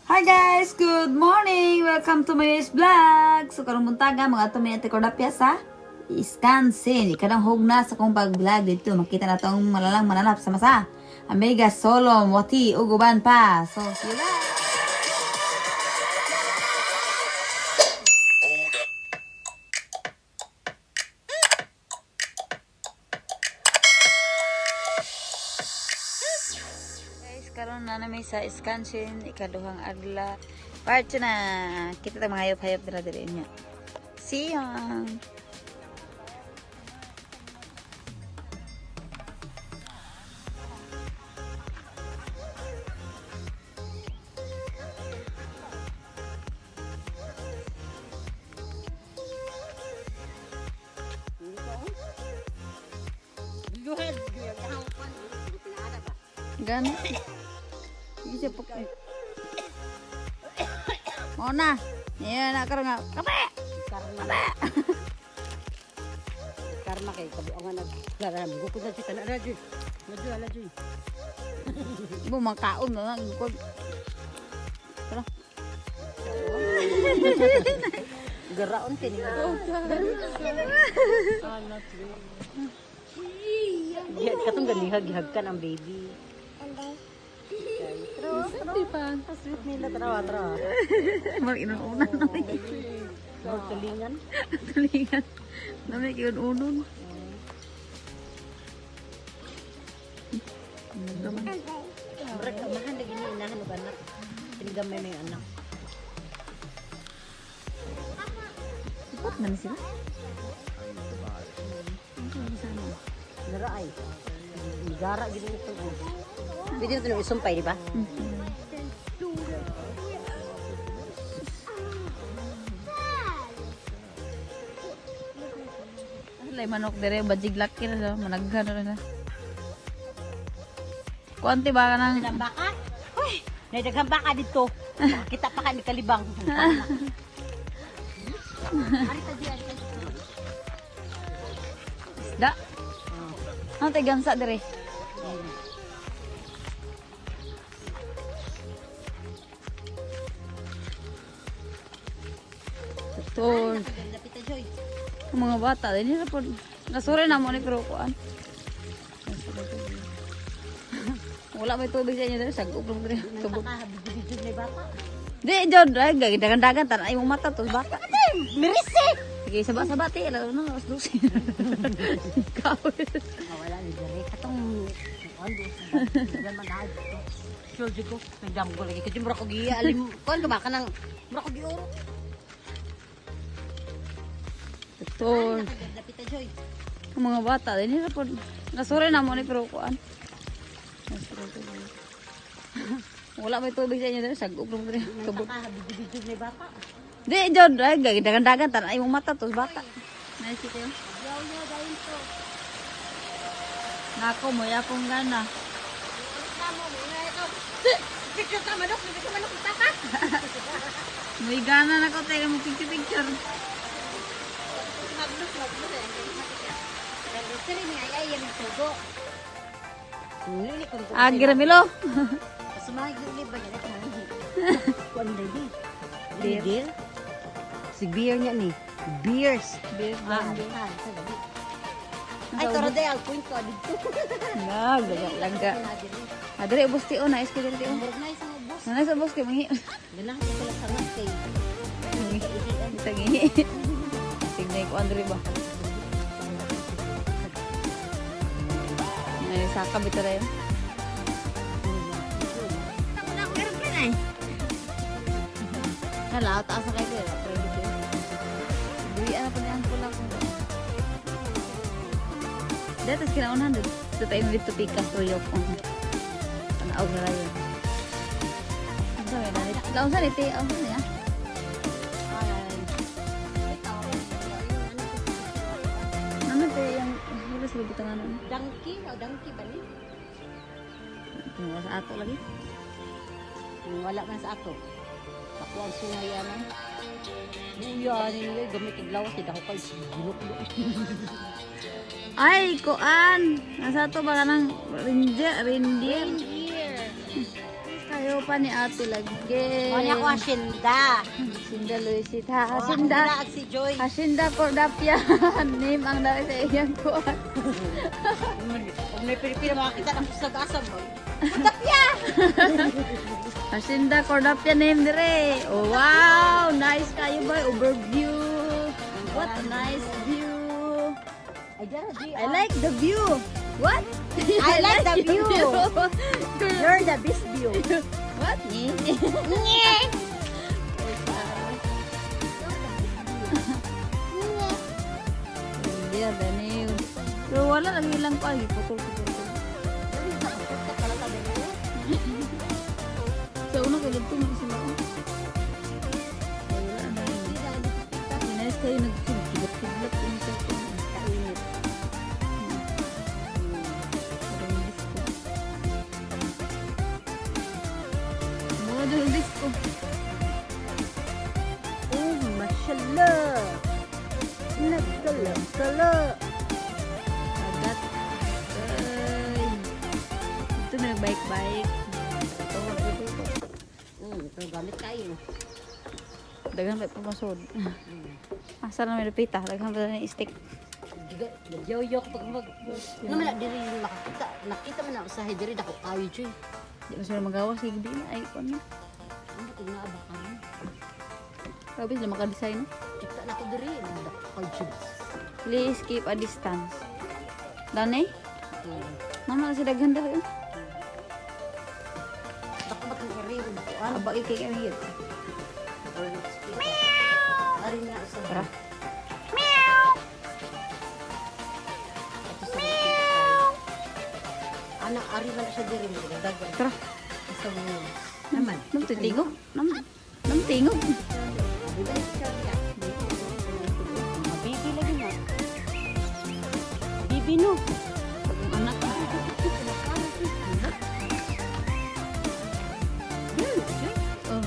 Hi guys! Good morning! Welcome to my vlog! So karong buntaga, mga ato may ate sa Iskansin. Ikanang hugna sa kong pag-vlog dito. Makita na tong malalang mananap sa masa. Amiga, solo, wati, uguban pa. So, see you later! Guys, karon na nami sa Iskansin, ikaduhang adla. Part na. Kita ta mga hayop-hayop dira diri niya. See ya. Gano? Sige siya pok. Mo na. Iya na karon nga. Kape. Karma. Karma kay kabuangan nag garam gukod na siya na jud. Nadyo ala jud. Mo makaon na lang gukod. Tara. Garaon kini. Gihag katong ganihag gihagkan ang baby. Pero sweet nila tarawa tarawa. Mar inuunan na may. Murag tulingan. Tulingan. Na may kiununon. Murag amahan lagi ni inahan og anak. Pinigamay na yung anak. Support na ni sila. Nara ay. Gara gid ni itong. Pwede na ito isumpay, di ba? Alay manok dire bajig laki na sila, managhan na sila. Kuanti ba ka nang Daghang baka? Uy, may daghang baka dito. Kita pa ka ni Kalibang. isda? Ano tayo gansa dire? Ito, Pita Joy. ang mga bata, din nila po. Nasuri na mo ni pero kuan. Wala may tubig sa inyo dire, sagop lang dire. Tubog. Baka bidyo na bata. Di, John, ay, dagan-dagan, tanay mong mata, tos bata. Mirise! Sige, saba-saba, ti, alam na, alas 12. Ikaw. Wala ni dire katong ano dagan man na dito. Sure jud ko, nagdamgo lagi kasi mura ko giya alim kuan ka ba kanang mura ko gioro. Ito, Pita Joy. ang mga bata, din nila po. Nasuri na mo ni pero kuan. Wala may tubig sa inyo dire, sagop lang dire. Tubog. Baka bidyo na bata. Di, John, ay, dagan-dagan, tanay mong mata, tos bata. Nice ito yun. Yaw yaw dayon to. Nako, mo yapong gana. Picture ka manok, picture manok tata. May gana na ko tayo mo picture picture. Maglus maglus eh. Pero ni ay ay yung tugo. Ah, Gramilo. Sumahig yung ba niya ito mangi. Kuan lady. Beer. Si beer niya ni. Beers. Beer, Ah, ay, tara day, al point ko dito. Laga, laga. Ah, dire ubos ti oh, nais ko dire ti oh. Murag na isang ubos. Nais ubos kay mangi. Ganahan ko sila sa nga kay. Tangi. Signay ko Andre ba. Nay saka bitaw tayo. Ako na ako airplane ay. Hala, taas na kayo eh. Private yun. Duwi na pa niya ang pula ko. Dito, tas kinaunahan dito. Dito tayo dito pikas tuyok. Panaog na rayo. Ang sabi na dito. Laon sa niti. Ang sa niya. Ano tayo yung wala sila butang ano. Donkey, o donkey ba ni? Wala sa ato lagi. Wala man sa ato. Ako ang sungay ano. Buya niya gamit og lawas dako kay ginok. Ay, kuan. Nasa ato ba ka ng reindeer? Reindeer. Reindeer. Ayaw pa ni ate lagi. Mo niya ko asyenda. Hacienda Luisita. Hacienda Hacienda. at si Joy. Hacienda Cordapia. Name ang dali sa iyang kuwan. Kung may Pilipino makakita ng kusag-asa mo. Kutapya! Hacienda Cordapia name dire. Oh, wow! Nice kayo ba? Overview. What a nice view. Ay, dyan, G. I like the view. What? I like the your view. You're the best view. What? Hindi, dani. Pero wala lang ilang ko. Ay, putol putol. Sa una kay dito man sila. Oh. Wala na. Nice kayo nagkidlap-kidlap ini sa ko. Kainit. Parang disco. Mura dun disco. Oh, mashallah. Nagkala-kala. Agat. Ay. Ito may nagbike-bike. Ito, ito, ito. Ito gamit kayo. Daghan pa pumasod. Asa na may lupita? Daghan pa na stick. Nagyoyo ko pag mag... Ano man na, diri yung nakakita. Nakita man na usahay diri dako kayo, Joy. Di ba sila magawa sa gabi na? Ay, ano? Ano kung naaba ka rin? Grabe sila makadesign. No? Kita na ko diri. Dako kayo, Joy. Please keep a distance. Dane? Naman na sila daghan dali. Oh. Dako ba't ang iri? Ano? Aba, ikay kami yun. Meow! Ari na usahay. Tara. Meow! Ana, ari man na siya diri. Dagan. Tara. Sa mo. Naman. Nam tingog. Nam nam tingog. Bibi lagi na. Bibi no. Ang anak. Oh,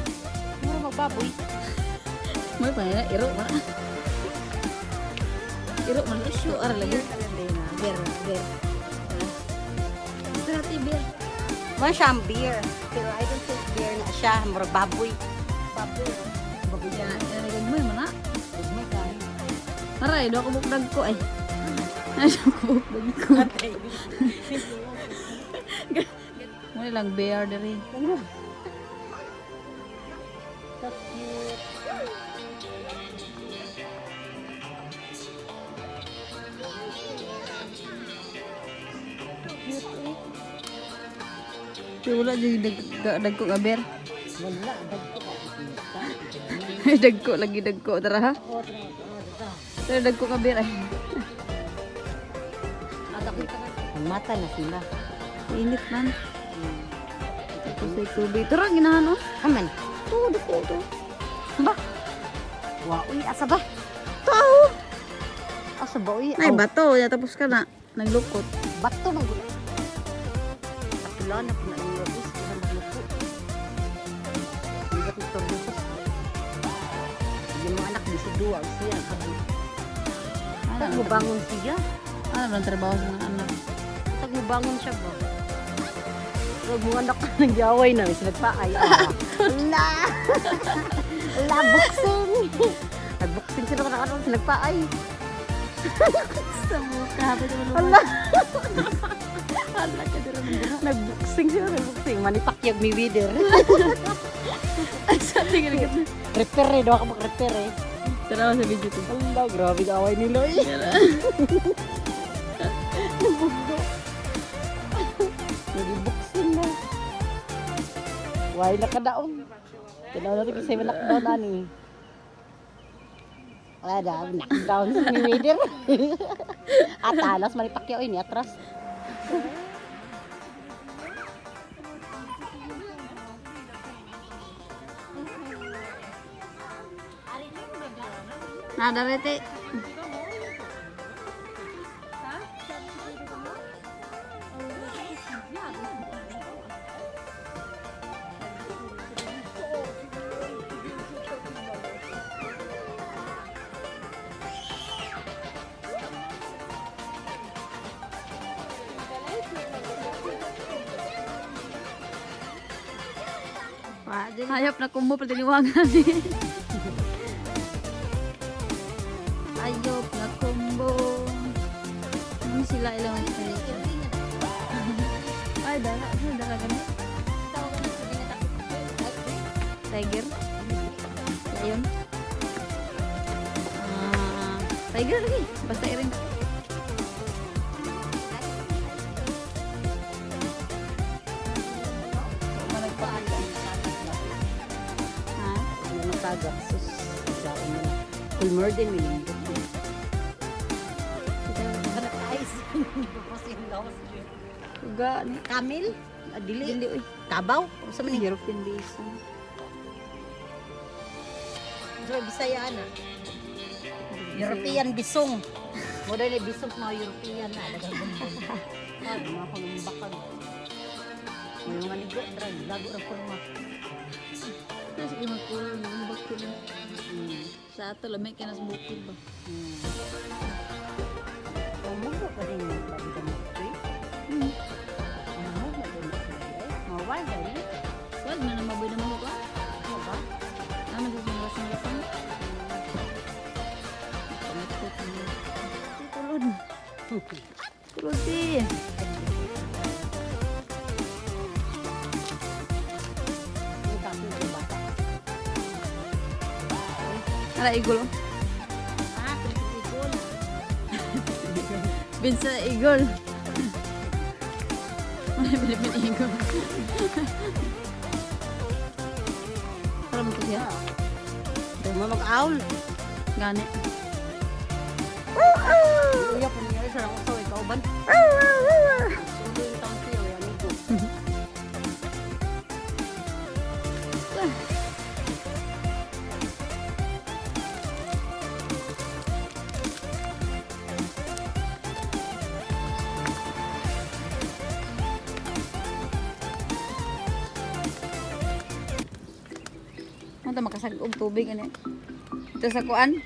Mura magbaboy. may pa nila iro man. Iro man issue ar lagi. Beer, beer. Tara ti beer. Man siya ang beer. Pero I don't think beer na siya. Mura baboy. Baboy. Baboy Ya, ya gagmay man na. Gagmay kayo. Aray, do ako bukdag ko ay. Ay, ako bukdag ko. Muna lang beer diri. So cute. Cute eh. Pero wala jud dagko nga beer. Wala, dagko ka. Dagko lagi dagko tara ha. Oo, tara, tara, tara. Tara dagko nga beer ay. Ang mata na sila. Init man. Tapos ay tubig. Tara ginahan oh. Aman. To dako to. Ba? Wa, uy, asa ba? Tao. Asa ba, uy? Ay bato, ya tapos ka na. Naglukot. Bato man gula. Kapila na po na iyo. Is, isa maglupo. Ligat ni Torrijos. Yung mga anak, di si Duwag siya. Sabi, Ano tag mo bangon siya. Ano ba ang trabaho sa mga anak? Tag mo bangon siya ba? Huwag mo anak nagyaway na. Sila pa ay. Ah. La! La, boxing! Nag-boxing sila ka na sila pa ay. Sa mukha, habang Ala! Ala ka dira man dira. Nag-boxing sila, nag-boxing. Manipakyaw mi wither. Sa tingin ka. Repair eh, daw ako mag-repair eh. Tara sa video ko. Ala, grabe ka away nila eh. Nabugdo. Nag-boxing na. Why nakadaog? Tinaw natin kasi may lockdown ani. Wala daw, knockdown sa ni Wader. Atalas, manipakyaw ini, atras. Na darete. Hayop na kumbo patiliwangan eh. Hayop na kumbo. Ano sila ilang ito? Ay, dala. Ano dala gani? Tiger? Lion? Ah, tiger lagi. Basta irin. Ha? Ano tagak sus. Sa ano na. Kulmer din minindot. Guys, Uga. Kamil? Ah, dili. Dili, uy. Kabaw? Unsa man ni? European bison. Unsa may Bisaya ana? European bisong. Mo dai ni bisong mga European na daghang bumbong. Ah, mga pangumbakag. May mga ligo drag, lago ra kurma. Kasi magkulong ng bakit. Sa ato, lamay ka na sa bukid ba? Umugo pa rin yung babi ka mo. Hmm. Umugo din eh. Mawal dali. Wag na namaboy na mo ko. Ano ba? Ah, nagsasangasang-gasang. Pangit ko. Tulod. Tulod di. Yung kape yung bata. Ara, igol. Oh. Ah, igol. Binsa igol. May Philippine igol. Para mo to siya. Mo mag-owl. Gani. Uya po niya sa rang usaw ikaw ban. Sundo yung taon siya, ay amigo. Ano ta makasag-og tubig ani? Ito sa kuan.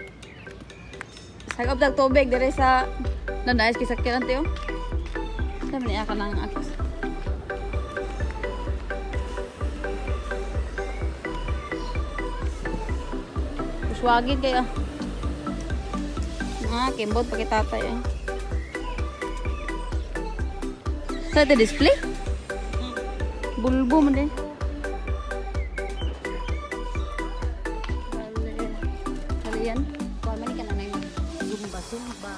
Sag-og tag tubig dire sa nanayas kay sakyan ante oh. Sa man niya kanang akos. Uswagin kaya. Ah, kimbot pa kay tatay eh. Sa ito display? Bulbo man din. Bale. Bale yan. Kuha man ka na na yung zumba zumba.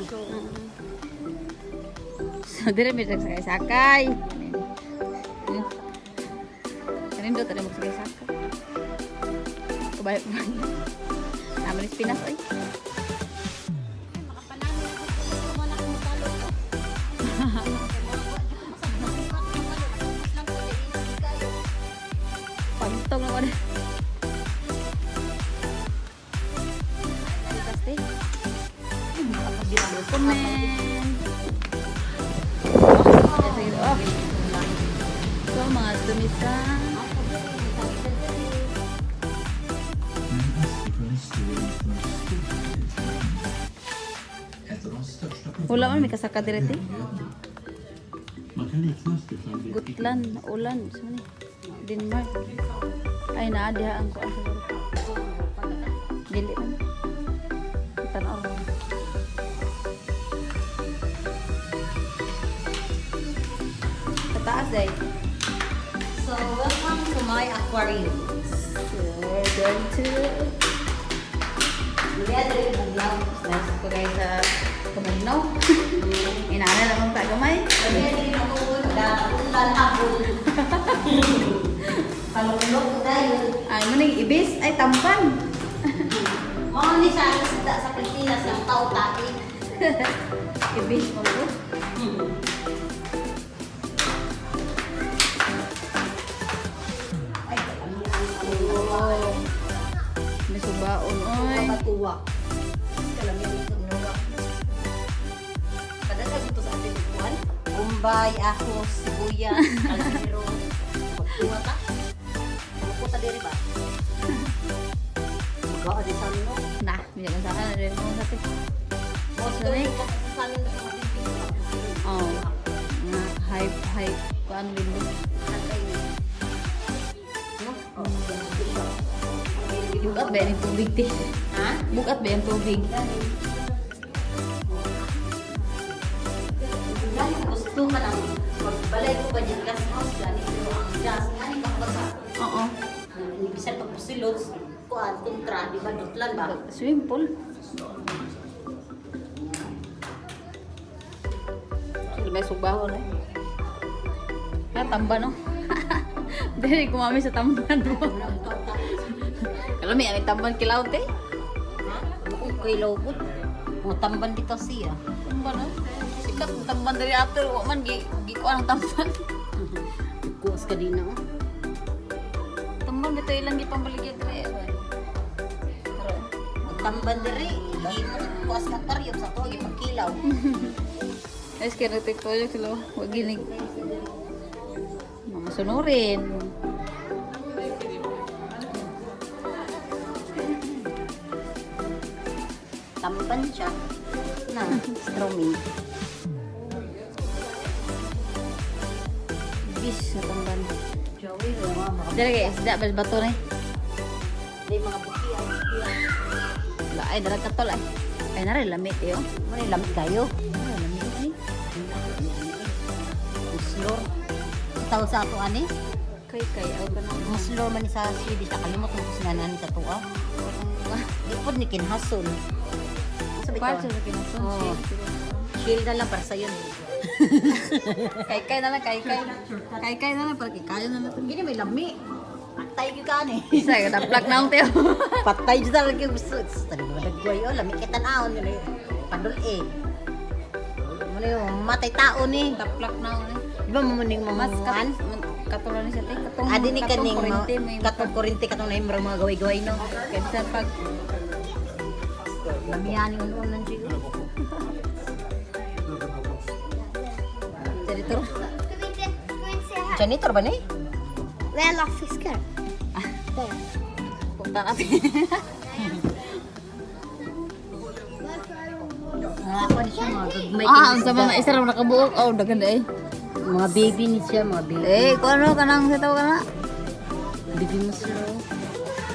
So, So, dire may nagsakay-sakay. Kanin do tadi magsakay-sakay. Kabayo ba? Naman is Pinas oy. Pantong na ko na. Pasti. Comment. Oh. So, mga tumisa. Men Östersjön står inför stora utmaningar. Ett av de största Wala man may kasaka dire te. problemen. Man kan likna Östersjön vid ett Gutlan, ulan, sa ni? Denmark. Ay naa diha ang kuan siguro. Dili man. Tan-aw. Sa taas day. So, welcome to my aquarium. So, we're going to Iya, dali buglaw. Nice ko guys sa kamugnaw. Inana lang ta gamay. Iya, dali matuod da ulan hapon. Palunglok ko tayo. Ay mo ning ibis ay tampan. Mao ni siya ang isda sa Pilipinas ng tao tai. Ibis mo ko. Ay, ang ang May subaon oy. Patuwa. Kalamian ito nuwa. Kadaghan dito sa ating kuan. Bombay, ahos, sibuyas, kalmero. Pagtuwa ta. Pagtuwa ta diri ba? Magaa di sa amin, no? Na, bilang sa akin rin mo sa te. O, Sorry. sa amin na mga Pilipino. Oh. Nga hype hype kuan lindo. Antay niya. No? Bugat ba yung tubig, te? Ha? Bugat ba yung tubig? Gani gusto ka lang. Magbalay ko ba dyan gas house gani pero ang gas ngani ka ba sa Oo. bisan pag pusilot kuan kontra di ba dutlan ba? Swimming pool. May sugbahon eh. Ah, tamba no? Dili kumami sa tamban mo. Kalami, ang tamban kilaw te. Okay logot. Mo tamban dito siya. Tamban no? Sikat ang tamban diri ato, wa man gi gikuan ang tamban. Kuas ka din oh. Tamban bitaw ilang gipambaligya diri. Eh. Tamban diri, himo kuas ka karyop sa tuwa gipagkilaw. Guys, kaya nagtiktoyok sila. Huwag ginig. Mamasunurin. Tamban siya. Na, strumming. Bis sa tamban. Joey, mga mga Dali kay isda, bas bato na eh. di mga buki ay. Wala, ay, darag katol ay. Ay, nari, lamit eh, oh. Mo ni lamit kayo. Ay, lamit eh. Muslor. Tawag sa ato ani? Kay, kay, aw ka na. Muslor man ni sa Swedish nakalimot mo kung sinanani sa tuwa. Di pod ni kinhason. Sa Part bitaw. sa kinason. Oo. Chill na lang para sa yun. Kay, kay na lang, kay, kay. Kay, kay na lang, para kay kayo na lang. Gini may lami. Patay gyud ka ani. Isa, kataplak na akong tiyo. Patay jud talaga yung gusto. Tani mo dagway oh, lami kay tan-awon yun eh. Pandol eh. Mo na yung matay tao ni. Taplak na ako eh. Di ba mo ning mga Mas an? katulad ni siya, te. Katong, Adi ni katong kaning kurente, may katong kurente katong nahimrang mga gaway-gaway no. Kaya bisan pag Lamian yung unan siya. janitor. Ska vi inte se här? Janitor ba ni? Där alla fiskar. Där. Punta natin. Mga ako ni siya mga gagmay. Ah, ang sama na isa raw nakabuok. Oh, daghan eh. Mga baby ni siya, mga baby. Eh, kung ano ka nang sa ka na. Baby mo sila.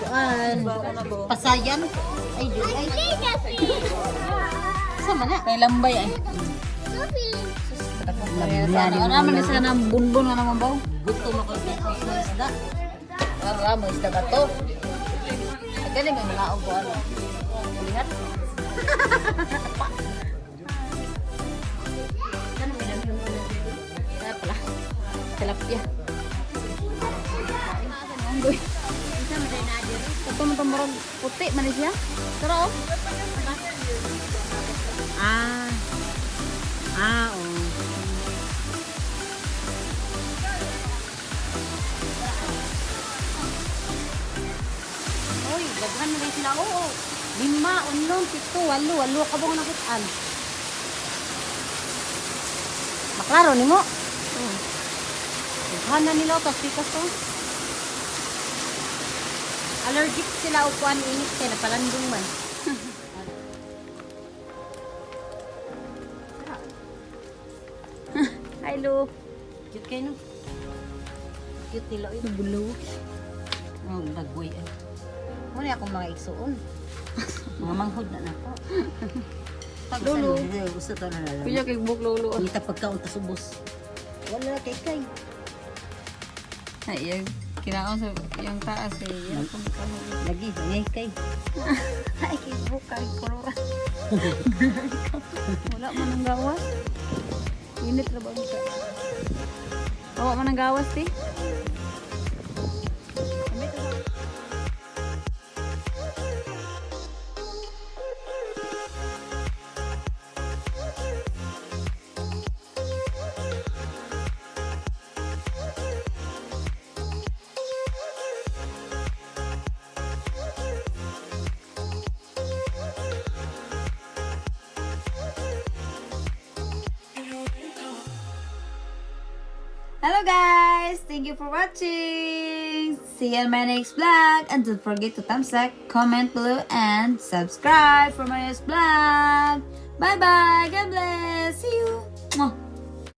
Kuan. Pasayan. Ay, Diyos. Ay. Sama na. Kay lambay ay. Lamian Ano naman isa na bunbon nga naman ba? Gutom ako sa isda. Ara mo isda ba to? Ay, galing may mga ko ano. Lihat. Ano may dami yung unan siya? Kaya pala. Tilapia. Ito mo murag puti man ni siya. Tara oh. Ah. Ah, oh. Uy, daghan na rin sila. Oo. Lima, unom, pito, walo. Walo ka bang nakitaan? Maklaro ni mo? Oo. Daghan na nila. Tapos pikas to. Allergic sila o kuan init kaya napalandong man. Hi Lu. Cute kayo no? Cute nila yun. Bulo. Oh, lagway ay. Muna akong mga igsuon. Mga manghod na nako. Lolo. Gusto to na lang. Kuya kay buk lolo. Kita pagkaon ta subos. Wala kay kay. Ay, yung kinaon sa yung taas eh. Yan kung kano. Lagi ngay kay. Ay, kay buk kay kulura. Wala man ang gawas. Init ra ba siya? Wala man ang gawas ti. Hello guys! Thank you for watching! See you in my next vlog! And don't forget to thumbs up, comment below, and subscribe for my next vlog! Bye bye! God bless! See you!